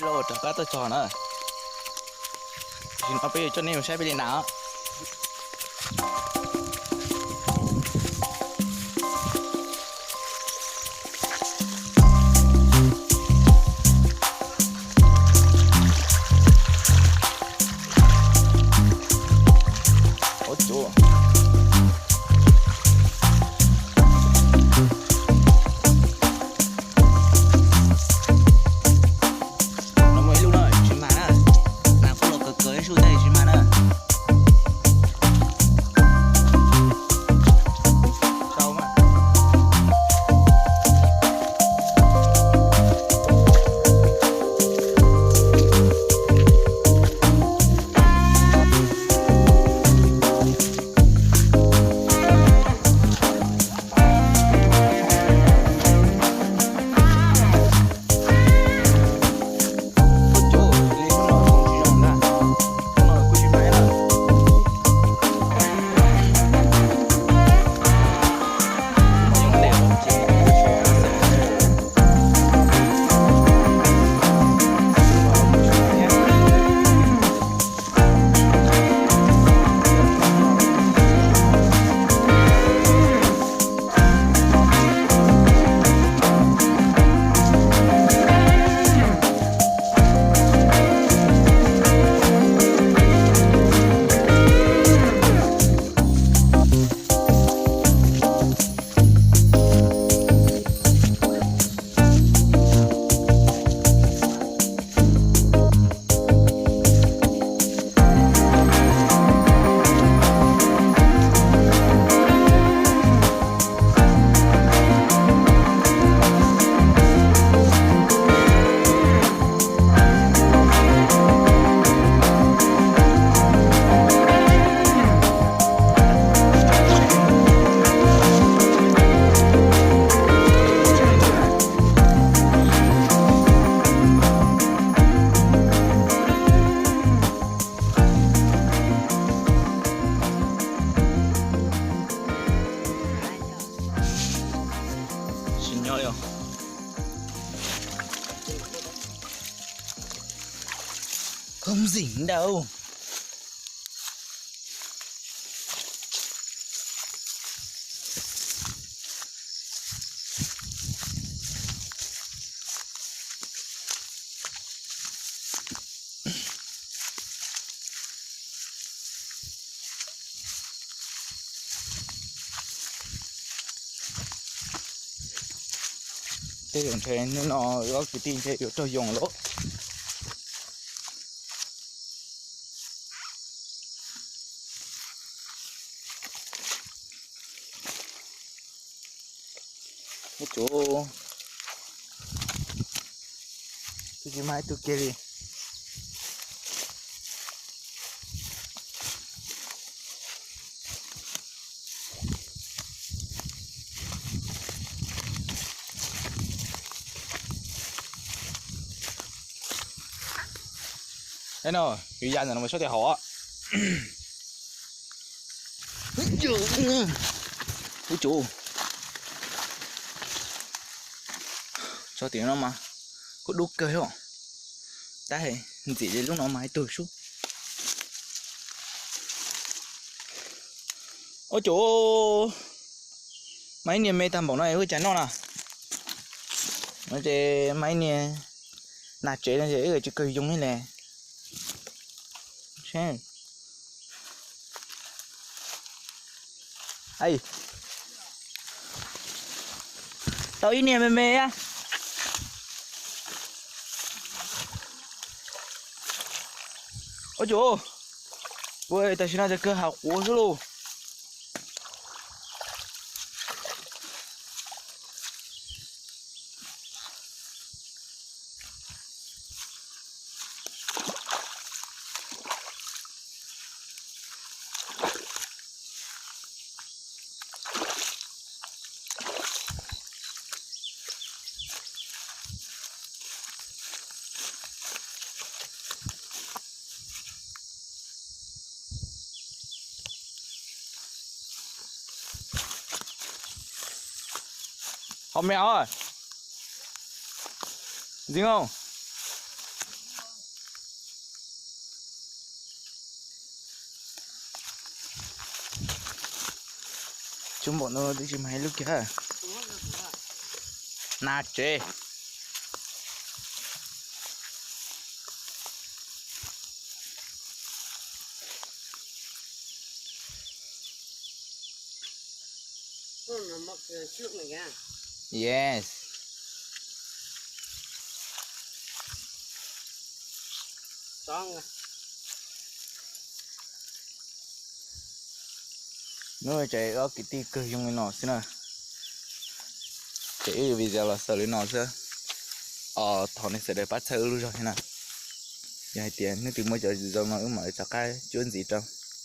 Los rov qab tuaj txog na. Tam sim no peb yuav coj nej mus saib peb li nas. Ua cas no muaj ib lub no tsis mag na. Nas kuj los kawg kawg ib sub tab tsis mag na. Tsis nyob li os. Khaub nxim ntau. Tej zaum ntshe hnub no wb ob kwv tij ntshe yuav raug yoo lawm. Ub, tsuv, twb tsis mag ib tug kiag li. No, yus ya ntawm no mas sab tias haum. Ub, tsuv, tso tim no mas kuj dub kawg os. Tab sis ntxim li lub no mas ib tug sub. Ub, tsuv, mas ib niag me tag npaum no wb cas noj na. No ces mas ib niag nas tsev no ces wb tsis kawg yoo li ne. Tau ib niag me me. Ub, tsuv, ua tam sim no ces kawg hav quav xwb lauj. Haus me os. Ntxiv os. Twb npaum no twb tsis mag ib lub kiag. Na tsev. Yes. Nub ces ob kwv tij kawg zoo li no xwb na. Ces wb video los xaus li no xwb. Os, thov nej sawv daws pab txhawb wb lub zog thiab na. Yog hais tias nej twg muaj cov zoo no wb mam li rov qab cuab ntxiv rau.